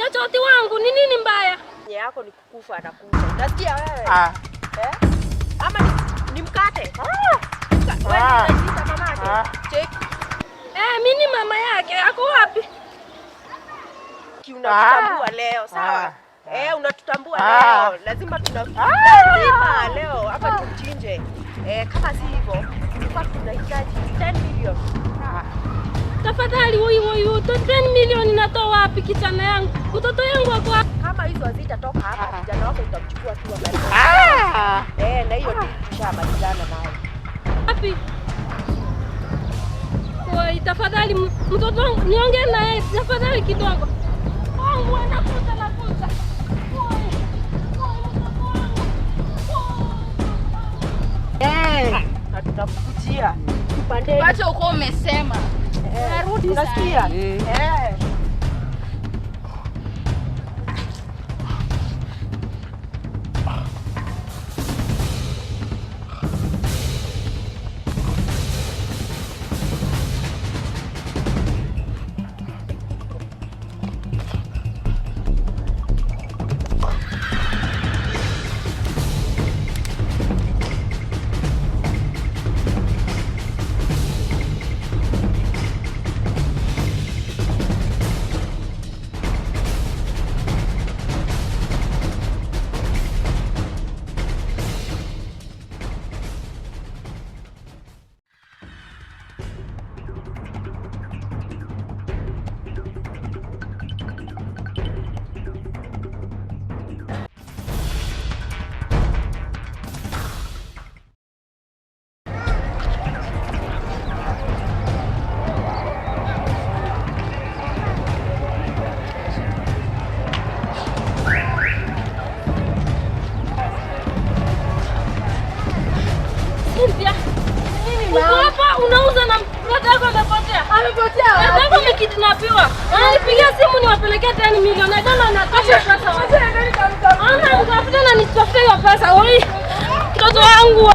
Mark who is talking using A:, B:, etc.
A: Nyachoti wangu ni nini mbaya?
B: Yako ni kukufa na kufa. Unasikia wewe?
C: Ah.
B: Eh? Ama ni mkate?
C: Ah.
B: Wewe
C: Ah.
B: unajiita mamake?
C: Ah.
B: Cheki.
A: Eh, mimi ni mama yake. Ako wapi?
B: Unatutambua leo, sawa?
C: Ah.
B: Eh, unatutambua
C: Ah.
B: leo. Lazima tuna
C: Ah.
B: lazima leo hapa tumchinje. Eh, kama si hivyo, tulikuwa tunahitaji 10 million.
C: Ah.
A: Tafadhali woi woi woi, 10 milioni natoa wapi kijana yangu? Mtoto yangu ako wapi?
B: Kama hizo hazitatoka hapa,
C: Ah.
B: kijana wako utamchukua akiwa karibu.
C: Ah.
B: Eh, na hiyo deal tushamalizana nayo.
A: Wapi? Woi, tafadhali mtoto wangu niongee naye tafadhali kidogo. Wangu anakuja nakuja. Woi. Woi, mtoto wangu. Woi.
B: Eh, na tutakukujia. Tupandeni.
D: Wacha uko umesema.
B: Eh,
D: Narudi
B: unasikia?
C: Mm.
B: Eh.
A: Cynthia. Uko hapa unauza na brother yako amepotea.
D: Amepotea
A: Brother yako amekidnapiwa. Ananipigia simu niwapelekee 10 milioni. I don't know anatoa pesa wapi. Ana mtafuta na nitafute hiyo pesa. Oi. Mtoto wangu.